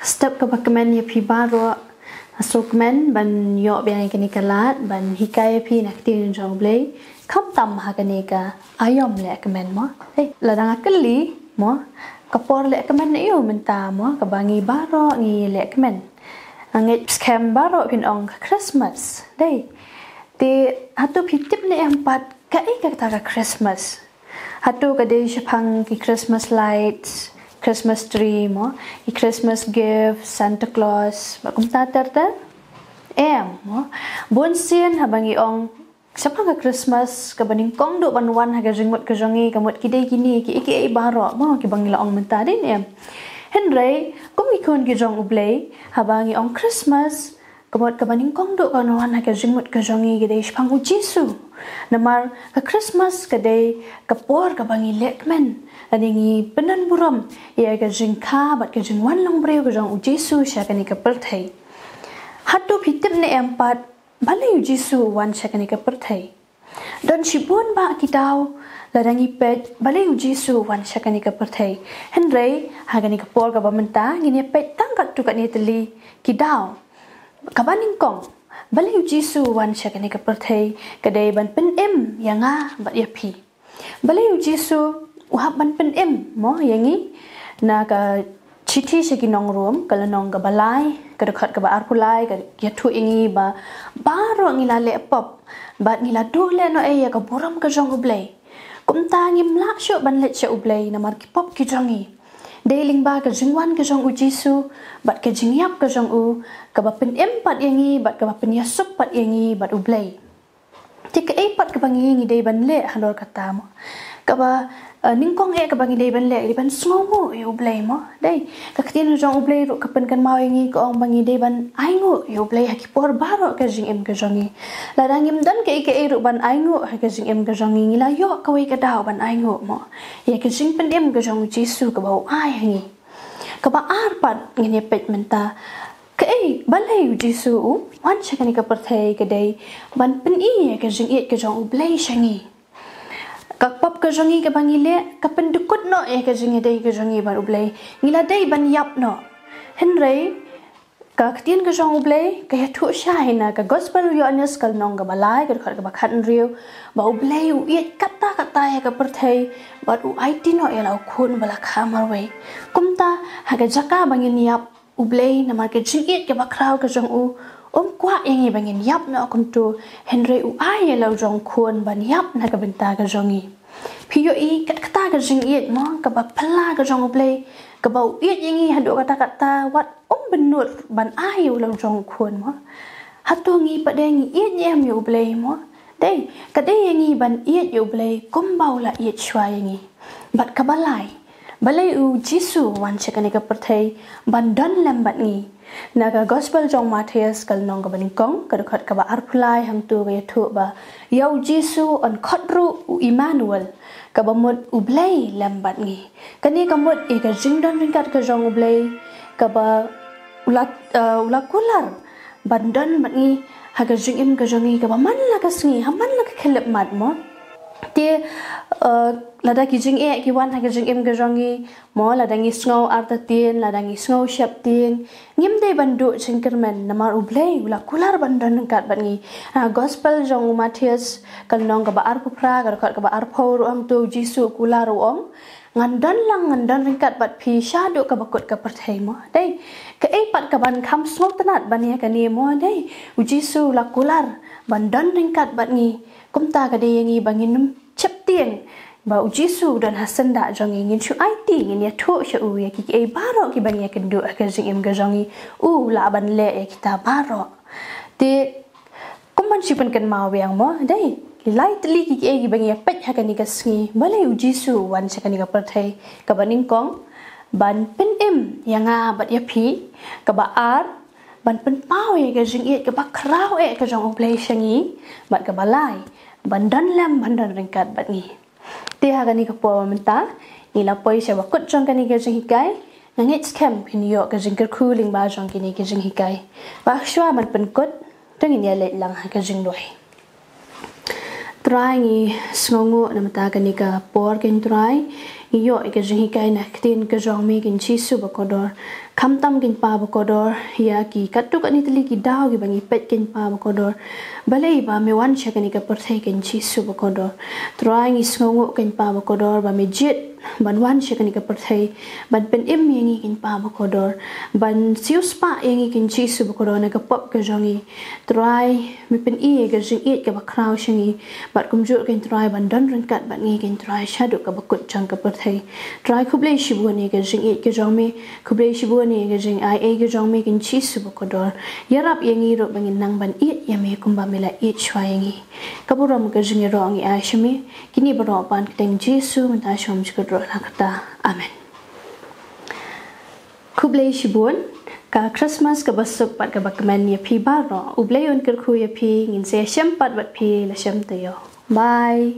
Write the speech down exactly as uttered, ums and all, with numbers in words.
Step kaba kmen ïa phi baroh, nga sngewkmen ban ïoh biang ïa kane ka lad ban hikai ïa phi na ka ktien jong U Blei, khamtam ha kane ka aïom leh kmen mo. Hei, lada nga kylli mo, ka por leh kmen na aiu mynta mo, kaba ngi baroh ngi leh kmen? Nga ngeit skhem baroh phin ong ka Christmas, dei. Te hato phi tip ne em pat kaei kata ka Christmas? Hato ka dei shaphang ki Christmas lights, Christmas tree mo, ki Christmas gift, Santa Claus, bad kumta ter ter? Em mo. Bun sien haba ngi ong shaphang ka Christmas, kaba nyngkong duh ban wan ha ka jingmut ka jong ngi, ka mut ki dei kine kiei kiei baroh mo kiba ngi la ong mynta, dei ne em? Hynrei kum ki khun ki jong U Blei, haba ngi ong Christmas, ka mut kaba nyngkong duh kan wan ha ka jingmut ka jong ngi ka dei shaphang U Jisu. Namar ka Christmas ka dei ka por kaba ngi leh kmen, lane ngi pyndon burom ïa ka jingkha bad ka jingwan long briew ka jong U Jisu sha kane ka pyrthei. Hato phi tip ne em pat balei U Jisu u wan sha kane ka pyrthei? Don shibun bah ki daw lada ngi peit balei U Jisu u wan sha kane ka pyrthei. Hynrei ha kane ka por kaba mynta ngin ïa peit tang katto katne tylli ki daw. Kaba nyngkong, balei U Jisu u wan sha kane ka pyrthei? Ka dei ban pynim ïa nga bad ïa phi. Balei U Jisu u hap ban pynim mo ïa ngi? Na ka shithi sha ki nong Rom, ka lynnong kaba lai, ka dkhot kaba arphew lai, ka ïathuh ïa ngi ba baroh ngi la leh pop bad ngi la duh lehnohei ïa ka burom ka jong U Blei. Kumta ngim lah shuh ban leit sha U Blei namar ki pop ki jong ngi. Dei lyngba ka jingwan ka jong U Jisu bad ka jingïap ka jong u, kaba pynim pat ïa ngi bad kaba pynïasuk pat ïa ngi bad U Blei. Te kaei pat kaba ngi, ngi dei ban leh halor kata mo? Kaba, eh, nyngkong eh kaba ngi dei ban leh, dei ban sngewnguh ïa U Blei mo. Dei, ka ktien jong U Blei ruh ka pynkynmaw ïa ngi, ka ong ba ngi dei ban ainguh ïa U Blei ha ki por baroh ka jingim ka jong ngi. Lada ngim don kaei kaei ruh ban ainguh ha ka jingim ka jong ngi, ngi la ïoh kawei ka daw ban ainguh mo ïa ka jingpynim ka jong U Jisu kaba u ai ha ngi. Kaba ar pat ngin ïa peit mynta, kaei, balei U Jisu u wan sha kane ka pyrthei? Ka dei ban pyni ïa ka jingïeit ka jong U Blei sha ngi. Ka pop ka jong ngi kaba ngi leh ka pyndukut noh ïa ka jingïadei ka jong ngi bad U Blei. Ngi la dei ban ïap noh. Hynrei ka ktien ka jong U Blei ka ïathuh shai na ka Gospel u Ïoannis ka lynnong kaba lai, ka dkhot kaba khathynriew, ba U Blei u ïeit katta katta ïa ka pyrthei bad u aiti noh ïa la u Khun ba la kha marwei. Kumta ha ka jaka ba ngin ïap U Blei namar ka jingïeit kaba khraw ka jong u, um kwah ïa ngi ba ngin ïap noh kumto, hynrei u ai ïa la u jong u Khun ban ïap na ka bynta ka jong ngi. Phi ïohi katta ka jingïeit mo, kaba phylla ka jong U Blei, kaba u ïeit ïa ngi haduh katta katta, wat um bynnud ban ai ïa u la u jong u Khun mo. Hato ngi pat de ngi ïeit ne em ïa U Blei mo? Dei, ka dei ïa ngi ban ïeit ïa U Blei kumba u la ïeit shuwa ïa ngi. Bad kaba lai, balei U Jisu u wan sha kane ka pyrthei? Ban don lem bad ngi. Na ka Gospel jong u Mathaios ka lynnong kaba nyngkong, ka dkhot kaba arphew lai, hangto ka ïathuh ba ïa U Jisu yn khot ruh u Immanuel, kaba mut U Blei lem bad ngi. Kane ka mut ïa ka jingdon ryngkat ka jong U Blei, kaba u la, eh, u la kular ban don bad ngi ha ka jingim ka jong ngi, kaba man la ka sngi, ha man la ka khyllipmat mo. Te, eh, lada ki jingeh ki wan ha ka jingim ka jong ngi mo, lada ngi sngew artatien, lada ngi sngew sheptieng, ngim dei ban duh jingkyrmen namar U Blei u la kular ban don ryngkat bad ngi. Ha Gospel jong u Mathaios ka lynnong kaba arphew phra, ka dkhot kaba arphew ruh, hangto U Jisu u kular u ong, ngan don lang, ngan don ryngkat bad phi shaduh kaba kut ka pyrthei mo. Dei, kaei pat kaban kham sngewtynnat ban ïa kane mo? Dei, U Jisu u la kular ban don ryngkat bad ngi. Kumta ka dei ïa ngi ba ngin ym sheptieng ba U Jisu u don ha syndah jong ngi, ngin shu aiti, ngin ïathuh sha u ïa ki, kiei baroh kiba ngi ïakynduh ha ka jingim ka jong ngi, u lah ban leh ïa kita baroh. Te kumban shu pynkynmaw biang mo, dei, lai tylli ki, kiei kiba ngi ïapeit ha kane ka sngi, balei U Jisu u wan sha kane ka pyrthei. Kaba nyngkong, ban pynim ïa nga bad ïa phi. Kaba ar, ban pynpaw ïa ka jingïeit kaba khraw eh ka jong U Blei sha ngi. Bad kaba lai, ban don lem, ban don ryngkat bad ngi. Te ha kane ka por ba mynta ngi la poi sha ba kut jong kane ka jinghikai. Nga ngeit skhem phin ïoh ka jingkyrkhu lyngba jong kine ki jinghikai. Ba shuwa ban pynkut, to ngin ïa leit lang ha ka jingduwai. Trai, ngi sngewnguh namar kane ka por, ko Trai, ngi ïoh ïa ka jinghikai na ka ktien ka jong me, ko Jisu ba kordor. Khamtam Kynrad bakordor, ïa ki katto katne tylli ki daw kiba ngi peit Kynrad bakordor. Balei ba me wan sha kane ka pyrthei Kynrad Jisu bakordor. Trai ngi sngewnguh Kynrad bakordor ba me jied ban wan sha kane ka pyrthei, ban pynim ïa ngi Kynrad bakordor, ban siewspah ïa ngi Kynrad Jisu bakordor na ka pop ka jong ngi. Trai me pyni ïa ka jingïeit kaba khraw sha ngi, bad kumjuh Kynrad ban don ryngkat bad ngi Kynrad shaduh kaba kut jong ka pyrthei. Trai khublei shibun ïa ka jingïeit ka jong me, khublei shibun ïa ka jingai ei ka jong me Kynrad Jisu bakordor. Ïarap ïa ngi ruh ba ngin nang ban ïeit ïa me kumba me la ïeit shuwa ïa ngi. Ka burom ka jingïaroh ngi ai sha me, kine baroh ban kyrteng Jisu mynta shom jukut ruh la kata. Amen. Khublei shibun, ka Christmas kaba suk bad kaba kmen ïa phi baroh. U Blei un kyrkhu ïa phi, ngin sa ïashem pat bad phi la shem taïew. Bye.